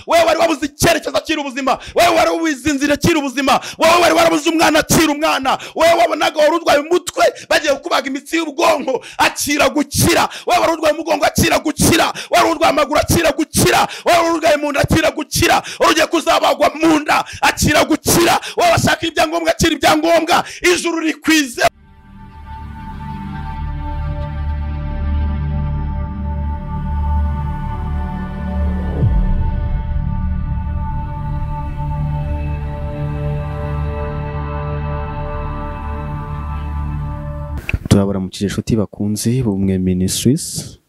Wewe wari wabuze icyerekezo akira ubuzima, wewe wari wabuze inzira akira ubuzima, wewe wari warabuze umwana akira umwana, wewe wabonaga wari urwaye umutwe bagiye kukubaga imitsi y'ubwonko akira gukira, wewe wari urwaye umugongo akira gukira, wewe wari urwaye amaguru akira gukira, wewe wari urwaye mu nda akira gukira, ugiye kuzabagwa mu nda akira gukira, wewe washaka ibyangombwa akira ibyangombwa, ijuru rikwize. Turabaramukije inshuti bakunzi b'Ubumwe Ministries,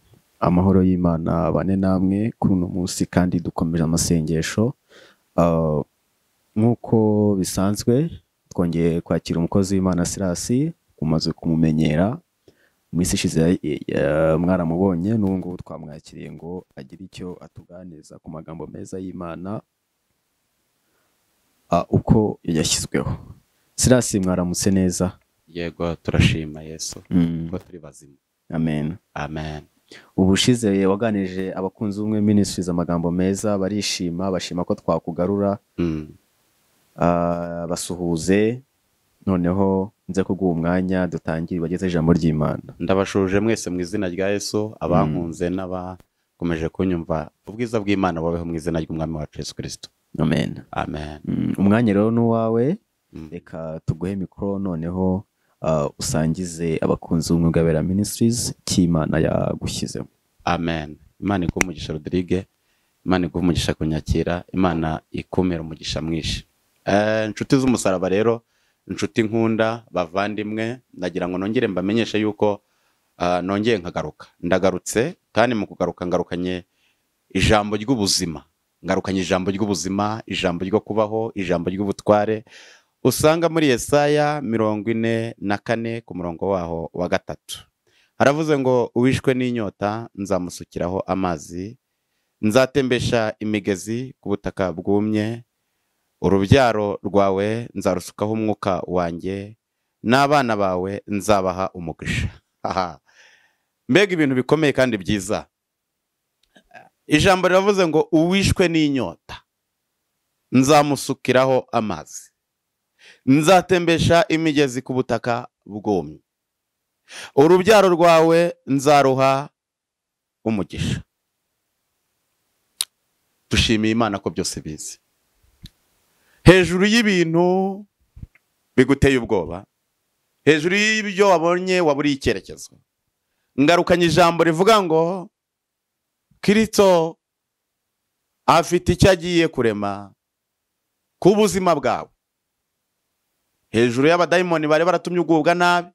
amahoro y'Imana bane namwe kuri uno munsi, kandi dukomeje amasengesho. Nk'uko bisanzwe twongeye kwakira umukozi w'Imana Sirasi, umaze kumumenyera mu minsi ishize mwaramubonye, n'ubu ngubu twamwakiriye ngo agire icyo atuganiriza ku magambo meza y'Imana uko yashyizweho. Sirasi, mwaramutse neza? Yego, turashima Yesu ko turi bazima. Amen. Amen. Ubushize waganije abakunzi b'Ubumwe Ministries amagambo meza, barishima, bashima ko twakugarura. Basuhuze, noneho nze kuguha umwanya dutangire bageze ijambo ry'Imana. Ndabashuje mwese mu izina rya Yesu, abankunze n'abakomeje kunyumva, ubwiza bw'Imana bubeho mu izina ry'Umwami wacu Yesu Kristo. Amen. Amen. Umwanya rero n'uwawe, reka tuguhe mikoro noneho usangize abakunzi b'Ubumwe bw'Abera Ministries cy'Imana yagushyizemo. Amen. Imana iguhe umugisha Rodrigue, Imana iguhe umugisha kunyakira, Imana ikumira umugisha mwinshi. Inshuti z'umusaraba rero, inshuti nkunda, bavandimwe, ndagira ngo nongere mbamenyeshe yuko nongeye nkagaruka. Ndagarutse, kandi mu kugaruka ngarukanye ijambo ry'ubuzima. Ngarukanye ijambo ry'ubuzima, ijambo ryo kubaho, ijambo ry'ubutware. Usanga muri Yesaya 44 ku murongo waho wa 3. Haravuze ngo uwishwe n'inyota nzamusukiraho amazi, nzatembesha imigezi ku butaka bwumye, urubyaro rwawe nzarusukaho umwuka wanjye, n'abana bawe nzabaha umugisha. Mbega ibintu bikomeye kandi byiza. Ijambo riravuze ngo uwishwe n'inyota nzamusukiraho amazi, nzatembesha imigezi ku butaka bwumye, urubyaro rwawe nzaruha umugisha. Dushimiye Imana ko byose bizi. Hejuru y'ibintu biguteye ubwoba, hejuru y'ibyo wabonye waburiye icyerekezo, ngarukanye ijambo rivuga ngo Kristo afite icyo agiye kurema ku buzima bwawe. Hejuru y'abadayimoni bari baratumye ugubwa nabi,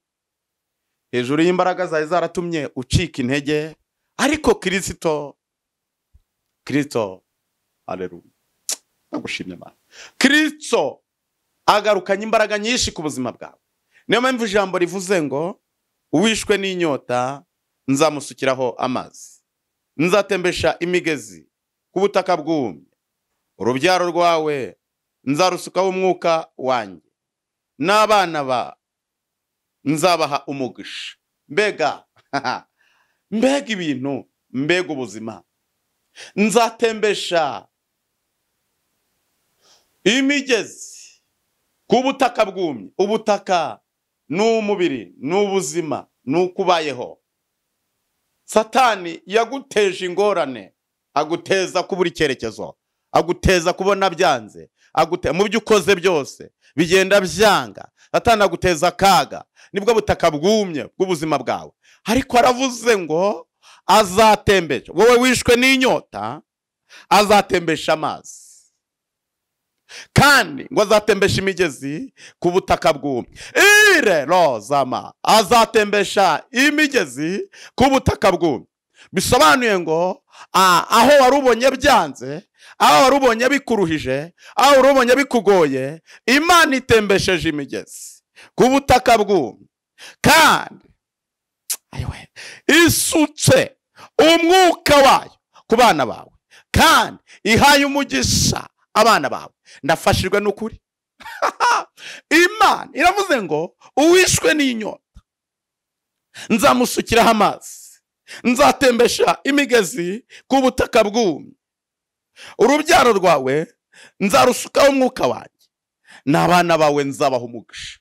hejuru y'imbaraga zawe zaratumye ucika intege, ariko Kristo, Kristo, haleluya, ndagushimye Mana. Kristo agarukanye imbaraga nyinshi ku buzima bwawe. Niyo mpamvu ijambo rivuze ngo uwishwe n'inyota nzamusukiraho amazi, nzatembesha imigezi ku butaka bwumye, urubyaro rwawe nzarusukaho umwuka wanjye, n'abana ba nzabaha umugisha. Mbega mbega ibintu, mbega ubuzima. Nzatembesha imigezi ku butaka bwumye. Ubutaka ni umubiri, ni ubuzima, ni ukubayeho. Satani yaguteje ingorane, aguteza kubura icyerekezo, aguteza kubona byanze, mu byo ukoze byose bigenda byanga. Satani aguteza akaga, nibwo butaka bwumye bw'ubuzima bwawe. Ariko aravuze ngo azatembesha wowe wishwe n'inyota, azatembesha amazi, kandi ngo azatembesha imigezi ku butaka bwumye. Ire rozama, azatembesha imigezi ku butaka bwumye. Bisobanuye ngo aho wari ubonye byanze, aho wari ubonye bikuruhije, aho wari ubonye bikugoye, Imana itembesheje imigezi ku butaka bwumye, kandi isutse umwuka wayo ku bana bawe, kandi ihaye umugisha abana bawe. Ndafashijwe n'ukuri. Imana iravuze ngo uwishwe n'inyota nzamusukiraho amazi, nzatembesha imigezi ku butaka bwumye, Urubyaro rwawe nzarusukaho umwuka wanjye, n'abana bawe nzabaha umugisha.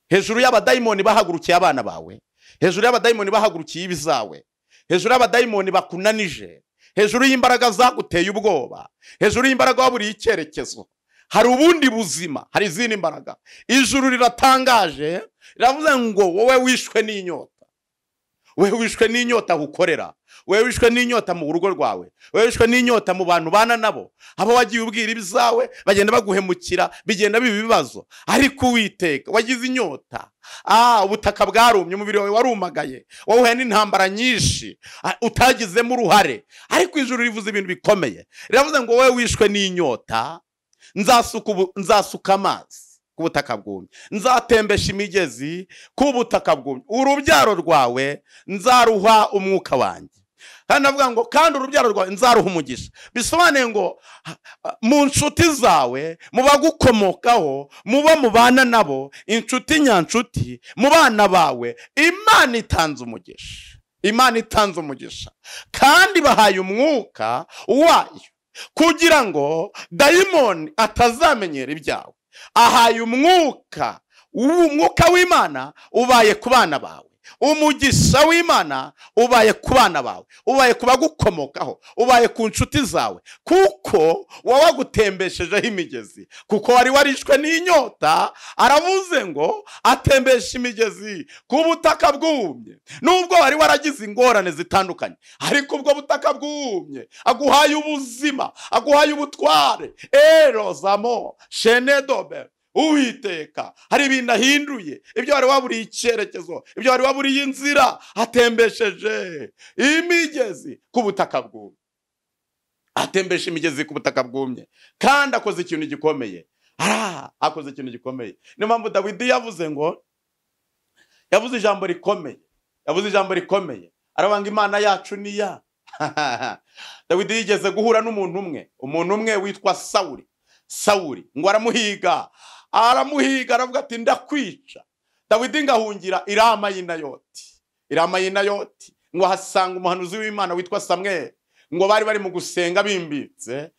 Hejuru y'abadayimoni bahagurukiye abana bawe, hejuru y'abadayimoni bahagurukiye ibizawe, hejuru y'abadayimoni bakunanije, hejuru y'imbaraga zaguteye ubwoba, hejuru y'imbaraga waburiye icyerekezo, hari ubundi buzima, hari izindi mbaraga. Ijuru riratangaje, riravuze ngo wowe wishwe n'inyota, wowe wishwe n'inyota aho ukorera, wowe wishwe n'inyota mu rugo rwawe, wowe wishwe n'inyota mu bantu bana nabo, abo wagiye ubwira ibizawe bagenda baguhemukira, bigenda biba ibibazo. Ariko Uwiteka wagize inyota, ubutaka bwarumye, umubiri wawe warumagaye, wahuye n'intambara nyinshi utagizemo uruhare. Ariko ijuru rivuze ibintu bikomeye, riravuze ngo wowe wishwe n'inyota, nzasuka amazi ku butaka bwumye, nzatembesha imigezi ku butaka bwumye, urubyaro rwawe nzaruha umwuka wanjye. Kandi avuga ngo kandi urubyaro rwawe nzaruha umugisha. Bisobanuye ngo mu nshuti zawe, mu bagukomokaho, mu bo mubana nabo, inshuti nyanshuti, mu bana bawe, Imana itanze umugisha. Imana itanze umugisha kandi bahaye umwuka wayo kugira ngo dayimoni atazamenyera ibyawe. Ahaye umwuka, umwuka w'Imana ubaye ku bana bawe, umugisha w'Imana ubaye ku bana bawe, ubaye ku bagukomokaho, ubaye ku nshuti zawe, kuko wawagutembeshejeho imigezi, kuko wari warishwe n'inyota. Aravuze ngo atembesha imigezi ku butaka bwumye. Nubwo wari waragize ingorane zitandukanye, ariko ubwo butaka bwumye aguhaye ubuzima, aguhaye ubutware. Erozamo shenedobe. Uwiteka hari ibintu ahinduye, ibyo wari waburiye icyerekezo, ibyo wari waburiye inzira, atembesheje imigezi ku butaka bwumye, atembesha imigezi ku butaka bwumye. Kandi akoze ikintu gikomeye, akoze ikintu gikomeye. Niyo mpamvu Dawidi yavuze ngo, yavuze ijambo rikomeye, yavuze ijambo rikomeye, arabanga Imana yacu niya. Dawidi yigeze guhura n'umuntu umwe, umuntu umwe witwa Sawuli. Sawuli ngo aramuhiga, aramuhiga, aravuga ati ndakwica. Dawidi ngahungira Irama y'Inayoti, Irama y'Inayoti, ngo ahasanga umuhanuzi w'Imana witwa Samweli, ngo bari bari mu gusenga bimbitse.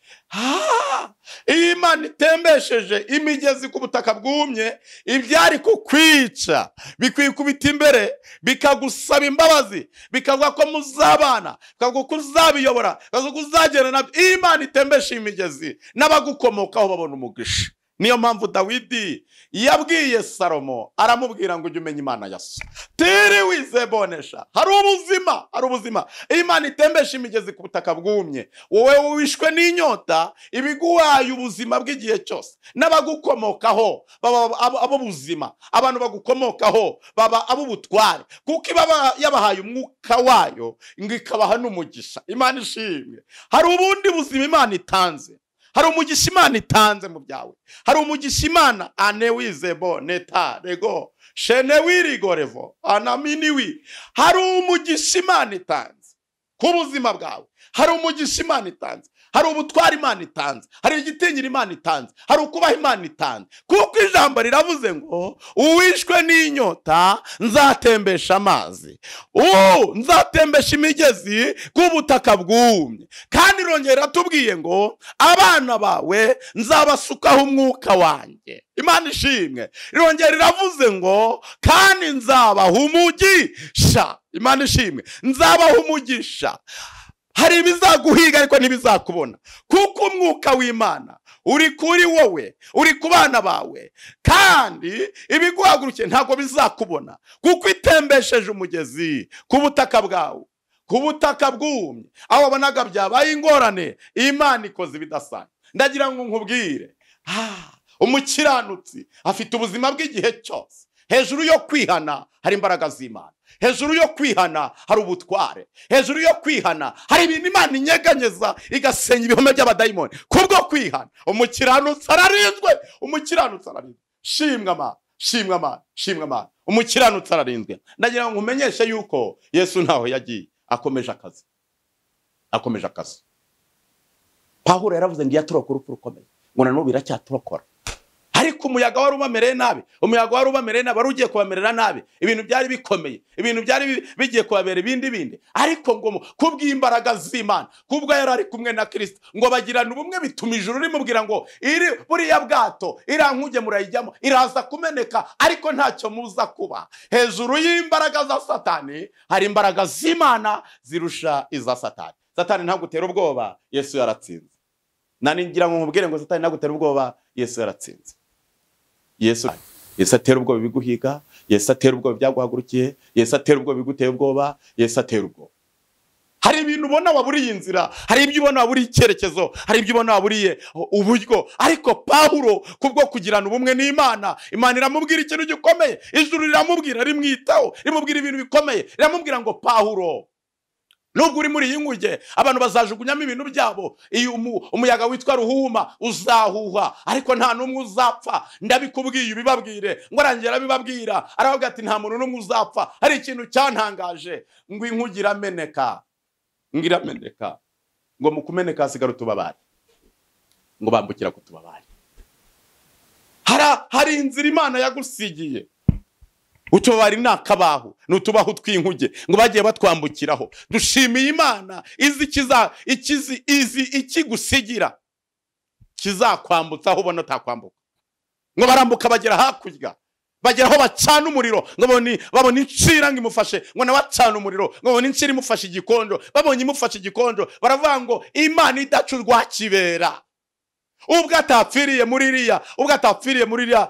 Iyo Imana itembesheje imigezi ku butaka bwumye, ibyari kukwica bikwikubita imbere, bikagusaba imbabazi, bikavuga ko muzabana, bikavuga ko uzabiyobora, bikavuga ko uzagenda nabyo. Iyo Imana itembeshe imigezi, n'abagukomokaho babona umugisha. Niyo mpamvu Dawidi yabwiye Salomo, aramubwira ngo ujye umenya Imana ya so. Tiri wizebonesha. Hari ubuzima, hari ubuzima. Imana itembesha imigezi ku butaka bwumye, wowe wishwe n'inyota, ibiguhaye ubuzima bw'igihe cyose, n'abagukomokaho baba abo buzima, abantu bagukomokaho baba ab'ubutware, kuko iba yabahaye umwuka wayo ngo ikabaha n'umugisha. Imana ishimwe. Hari ubundi buzima Imana itanze, hari umugisha Imana itanze mu byawe, hari umugisha Imana anewizebo neta rego shenewirigorevo anaminiwi. Hari umugisha Imana itanze ku buzima bwawe, hari umugisha Imana itanze, hari ubutwari Imana itanze, hari igitinyiro Imana itanze, hari ukubaha Imana itanze. Kuko ijambo riravuze ngo uwishwe n'inyota nzatembesha amazi, nzatembesha imigezi ku butaka bwumye. Kandi irongera iratubwiye ngo abana bawe nzabasukaho umwuka wanjye. Imana ishimwe. Irongera iravuze ngo kandi nzabaha umugisha. Imana ishimwe, nzabaha umugisha. Hari ibizaguhiga ariko ntibizakubona, kuko umwuka w'Imana uri kuri wowe, uri ku bana bawe, kandi ibiguhagurukiye ntabwo bizakubona, kuko itembesheje umugezi ku butaka bwawe, ku butaka bwumye, aho wabonaga byabaye ingorane, Imana ikoze ibidasanzwe. Ndagira ngo nkubwire, umukiranutsi afite ubuzima bw'igihe cyose. Hejuru yo kwihana hari imbaraga z'Imana, hejuru yo kwihana hari ubutware, hejuru yo kwihana hari ibintu Imana inyeganyeza igasenya ibihome by'abadayimoni. Kubwo kwihana umukiranutsi ararinzwe, umukiranutsi ararinzwe. Shimwa Mana, shimwa Mana, shimwa Mana, umukiranutsi ararinzwe. Ndagira ngo nkumenyeshe yuko Yesu ntaho yagiye, akomeje akazi, akomeje akazi. Pawulo yaravuze ngo yaturokora urupfu rukomeye, ngo na n'ubu iracyaturokora. Ariko Ariko umuyaga wari ubamereye nabi, umuyaga wari ubamereye nabi, wari ugiye kubamerera nabi, ibintu byari bikomeye, ibintu byari bigiye kubabera ibindi bindi. Ariko ngo kubw'imbaraga z'Imana, kubwo yari ari kumwe na Kristo, ngo bagirana ubumwe, bituma ijuru rimubwira ngo iri buriya bwato iriya nkuge murayijyamo iraza kumeneka, ariko ntacyo muza kuba. Hejuru y'imbaraga za Satani hari imbaraga z'Imana zirusha iza Satani. Satani ntagutera ubwoba, Yesu yaratsinze. Nani ngira ngo nkubwire ngo Satani ntagutera ubwoba, Yesu yaratsinze. Yesu atera ubwoba biguhiga, Yesu atera ubwoba byaguhagurukiye, Yesu atera ubwoba biguteye ubwoba, Yesu atera ubwoba. Hari ibintu ubona waburiye inzira, hari ibyo ubona waburiye icyerekezo, hari ibyo ubona waburiye uburyo. Ariko Pawulo kubwo kugirana ubumwe n'Imana, Imana iramubwira ikintu gikomeye, ijuru riramubwira, rimwitaho, rimubwira ibintu bikomeye, riramubwira ngo Pawulo, nubwo uri muri iyi nkuge abantu bazajugunyamo ibintu byabo, iyo umuyaga witwa ruhuma uzahuha, ariko nta n'umwe uzapfa. Ndabikubwiye ubibabwire. Ngo arangira arabibabwira, aravuga ati nta muntu n'umwe uzapfa. Hari ikintu cyantangaje, ngo inkuge irameneka, ngo irameneka, ngo mu kumeneka hasigara utubabari, ngo bambukira ku tubabari. Hari inzira Imana yagusigiye. Utubabari ni akabaho, ni utubaho tw'inkuge, ngo bagiye batwambukiraho. Dushimiye Imana izi izi ikigusigira kizakwambutsa aho ubona utakwambuka. Ngo barambuka bagera hakurya, bagera aho bacana umuriro, ngo babona incira ngo imufashe, ngo nawe acana umuriro, ngo babona incira imufashe igikonjo. Babonye imufashe igikonjo, baravuga ngo Imana idaca urwa kibera. Ubwo atapfiriye muri iriya, ubwo atapfiriye muri iriya,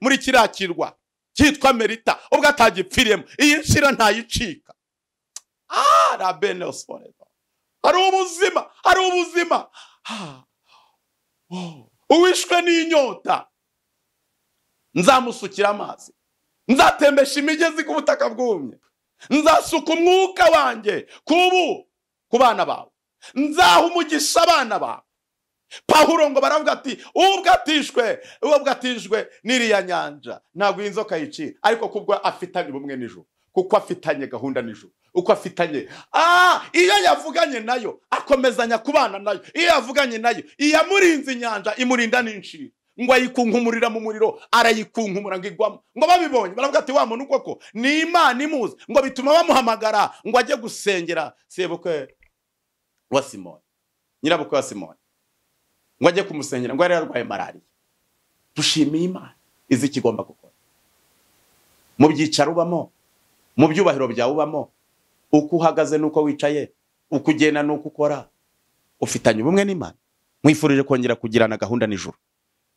muri kiriya kirwa cyitwa Merita, ubwo atagipfiriyemo, iyi nshira ntayicika. Hari ubuzima, hari ubuzima. Uwishwe n'inyota nzamusukira amazi, nzatembesha imigezi ku butaka bwumye, nzasuka umwuka wanjye ku bana bawe, nzaha umugisha abana bawe. Pawulo ngo baravuga ati ubwo atishwe n'iriya nyanja ntabwo inzoka yicira, ariko kubwo afitanye ubumwe n'ijuru, kuko afitanye gahunda n'ijuru, uko afitanye iyo yavuganye nayo akomezanya kubana nayo, iyo yavuganye nayo iyamurinze inyanja imurinda n'inshira, ngo ayikunkumurira mu muriro, arayikunkumura ngo igwamo. Ngo babibonye baravuga ati wa muntu koko ni Imana imuzi. Ngo bituma bamuhamagara ngo ajye gusengera sebukwe wa Simoni, nyirabukwe wa Simoni, ngo ajye kumusengera, ngo yari yarwaye malariya. Dushimiye Imana izi ikigomba gukora. Mu byicaro ubamo, mu byubahiro byawe ubamo, uko uhagaze nuko wicaye, uko ugenda nuko ukora, ufitanye ubumwe n'Imana. Nkwifurije kongera kugirana gahunda nijoro,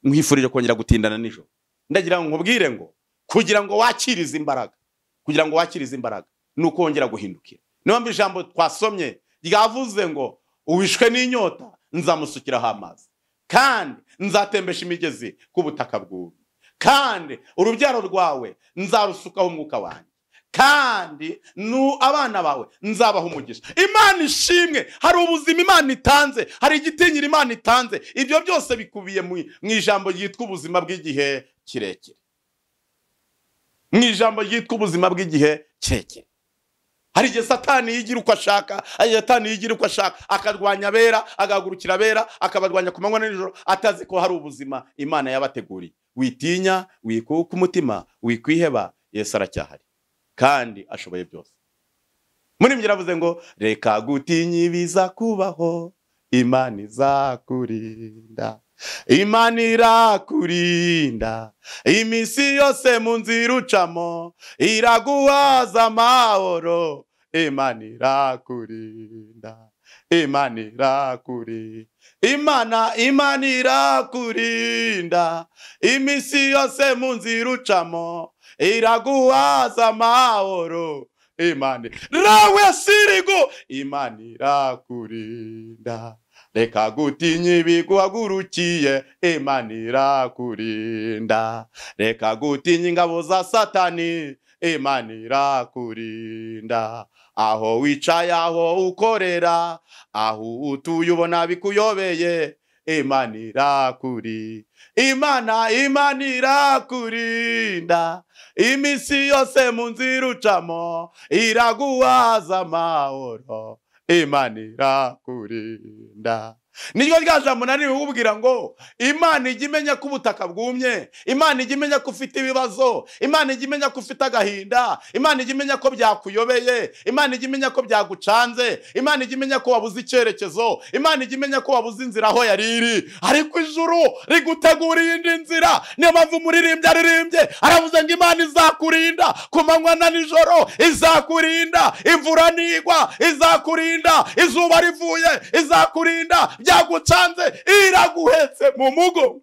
nkwifurije kongera gutindana nijoro. Ndagira ngo nkubwire ngo kugira ngo wakirize imbaraga, kugira ngo wakirize imbaraga nuko wongera guhindukira. Niyo mpamvu ijambo twasomye ryavuze ngo uwishwe n'inyota nzamusukiraho amazi, kandi nzatembesha imigezi ku butaka bwumye, kandi urubyaro rwawe nzarusukaho umwuka wanjye, kandi abana bawe nzabaha umugisha. Imana ishimwe. Hari ubuzima Imana itanze, hari igitinyiro Imana itanze. Ibyo byose bikubiye mu ijambo ryitwa ubuzima bw'igihe kirekire, mu ijambo ryitwa ubuzima bw'igihe kirekire. Hari igihe Satani yigira uko ashaka, hari igihe Satani yigira uko ashaka, akarwanya abera, agahagurukira abera, akabarwanya ku manywa n'ijoro, atazi ko hari ubuzima Imana yabateguriye. Witinya, wikuka umutima, wikwiheba, Yesu aracyahari kandi ashoboye byose. Muri ibyo yaravuze ngo reka gutinya ibiza kubaho, Imana izakurinda, Imana irakurinda, iminsi yose mu nzira ucamo iraguhaza amahoro, Imana irakurinda, Imana irakurinda, Imana irakurinda, iminsi yose mu nzira ucamo iraguhaza amahoro, Imana rawe sirigo, Imana irakurinda. Reka gutinya ibiguhagurukiye, Imana irakurinda. Reka gutinya ingabo za Satani, Imana irakurinda. Aho wicaye, aho ukorera, aho utuye ubona bikuyobeye, Imana irakurinda. Imana irakurinda, iminsi yose mu nzira ucamo iraguhaza amahoro, Imana irakurinda, Niryo rya jambo nari ubwira ngo Imana ijya imenya ko ubutaka bwumye, Imana ijya imenya ko ufite ibibazo, Imana ijya imenya ko ufite agahinda, Imana ijya imenya ko byakuyobeye, Imana ijya imenya ko byagucanze, Imana ijya imenya ko wabuze icyerekezo, Imana ijya imenya ko wabuze inzira aho yari iri, ariko ijuru riguteguriye indi nzira. Niyo mpamvu umuririmbyi aririmbye aravuze ngo Imana izakurinda ku manywa na nijoro, izakurinda imvura nigwa, izakurinda izuba rivuye, izakurinda byagucanze, iraguhetse mu mugongo.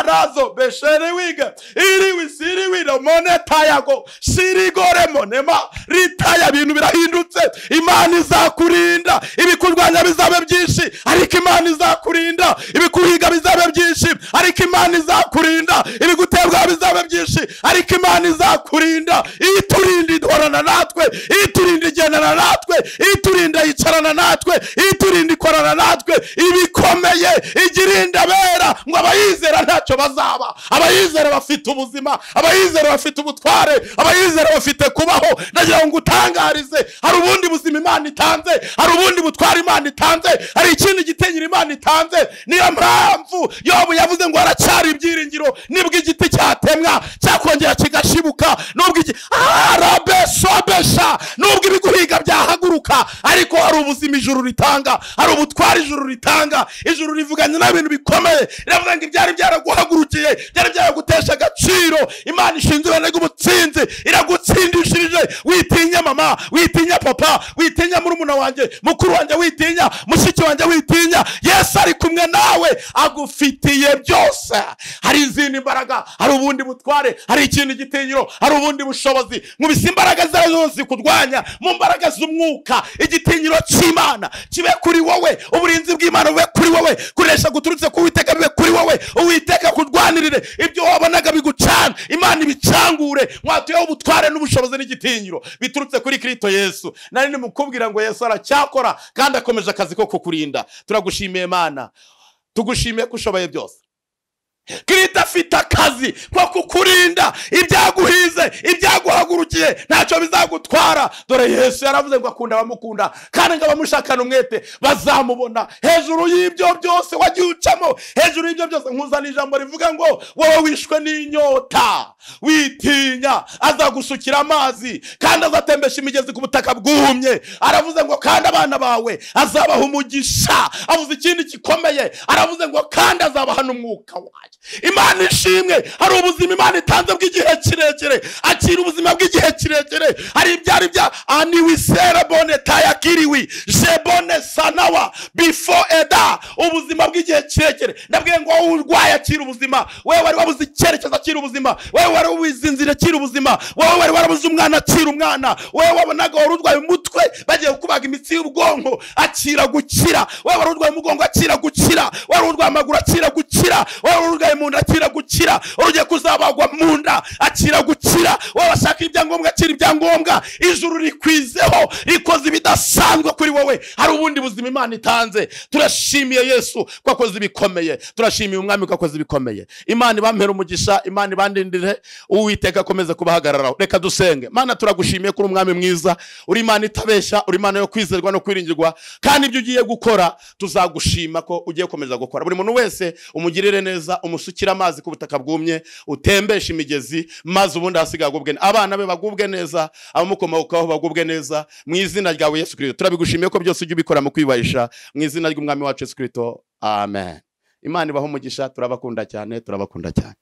Razo beshere wiga iriwi siriwi mone tayago sirigore monema ritaya. Bintu birahindutse. Imana izakurinda ibikurwanya bizabe byinshi, ariko Imana izakurinda ibikuhiga bizabe byinshi, ariko Imana izakurinda ibigutebwa bizabe byinshi, ariko Imana izakurinda. Iturinda idorana natwe, iturinda igendana natwe, iturinda yicarana natwe, iturinda ikorana natwe. Ibikomeye igirinda bera ngo abayizera ntacyo bazaba. Abayizera bafite ubuzima, abayizera bafite ubutware, abayizera bafite kubaho. Ndagira ngo utangarize, hari ubundi buzima Imana itanze, hari ubundi butware Imana itanze, hari ikindi gitenyira Imana itanze. Niyo mpamvu Yobu yavuze ngo haracyari ibyiringiro, nibwo igiti cyatemwa cyakongera kigashibuka, nubwo iki arabesobesha, nubwo ibiguhiga byahaguruka, ariko hari ubuzima ijuru ritanga, hari ubutware ijuru ritanga. Ijuru rivuganye n'ibintu bikomeye, riravuga ngo ibyari byaraguhagurukiye, byari byaragutesha agaciro, Imana ishinze ibendera ry'ubutsinzi, iragutsindishirije. Witinya mama, witinya papa, witinya murumuna wanjye, mukuru wanjye, witinya mushiki wanjye, witinya. Yesu ari kumwe nawe, agufitiye byose. Hari izindi mbaraga, hari ubundi butware, hari ikindi gitinyiro, hari ubundi bushobozi. Mubise imbaraga zawe zose zikurwanya, mu mbaraga z'umwuka, igitinyiro cy'Imana kibe kuri wowe, uburinzi bw'Imana bube kuri wowe, kuresha guturutse ku Uwiteka bibe kuri wowe. Uwiteka kurwanirire ibyo wabonaga bigucana, Imana ibicangure. Mwatuyeho ubutware n'ubushobozi n'igitinyiro biturutse kuri Kristo Yesu. Nari nimukubwira ngo Yesu aracyakora kandi akomeje akazi ko kukurinda. Turagushimiye Mana, tugushimiye ko ushoboye byose. Kristo afite akazi ko kukurinda ibyaguhize, ibyaguhagurukiye ntacyo bizagutwara. Dore Yesu yaravuze ngo akunda abamukunda, kandi ngo abamushakana umwete bazamubona. Hejuru y'ibyo byose wagiye ucamo, hejuru y'ibyo byose nkuzana ijambo rivuga ngo wowe wishwe n'inyota witinya, azagusukira amazi kandi azatembesha imigezi ku butaka bwumye. Aravuze ngo kandi abana bawe azabaha umugisha. Avuze ikindi gikomeye, aravuze ngo kandi azabaha n'umwuka wawe. Imana ishimwe, hari ubuzima Imana itanze bw'igihe kirekire. Akira ubuzima bw'igihe kirekire. Hari ibyari bya aniwisere bone tayakiriwi jebone sanawa before eda, ubuzima bw'igihe kirekire. Ndabwiye ngo wowe urwaye akira ubuzima, wewe wari wabuze icyerekezo akira ubuzima, wewe wari wizinzira akira ubuzima, wewe wari warabuze umwana akira umwana, wewe wabonaga wari urwaye umutwe bagiye kukubaga imitsi y'ubwonko akira gukira, wewe wari urwaye umugongo akira gukira, wewe wari urwaye amaguru akira gukira, wewe wari urwaye mu nda akira gukira, urugiye kuzabagwa mu nda akira gukira, wowe washaka ibyangombwa akira ibyangombwa. Ijuru rikwizeho, rikoze ibidasanzwe kuri wowe. Hari ubundi buzima Imana itanze. Turashimiye Yesu ko akoze ibikomeye, turashimiye Umwami ko akoze ibikomeye. Imana ibampere umugisha, Imana ibandindire, Uwiteka akomeze kubahagararaho. Reka dusenge. Mana, turagushimiye kuri Umwami mwiza, uri Imana itabeshya, uri Imana yo kwizerwa no kwiringirwa, kandi ibyo ugiye gukora tuzagushima ko ugiye gukomeza gukora. Buri muntu wese umugirire neza, umusukira amazi ku butaka bwumye, utembesha imigezi, maze ubundi hasigaye agubwe, abana be bagubwe neza, abamukomokaho bagubwe neza, mu izina ryawe Yesu Kristo. Turabigushimiye ko byose ujye ubikora mu kwiyubahisha, mu izina ry'Umwami wacu Yesu Kristo, amen. Imana ibahe umugisha, turabakunda cyane, turabakunda cyane.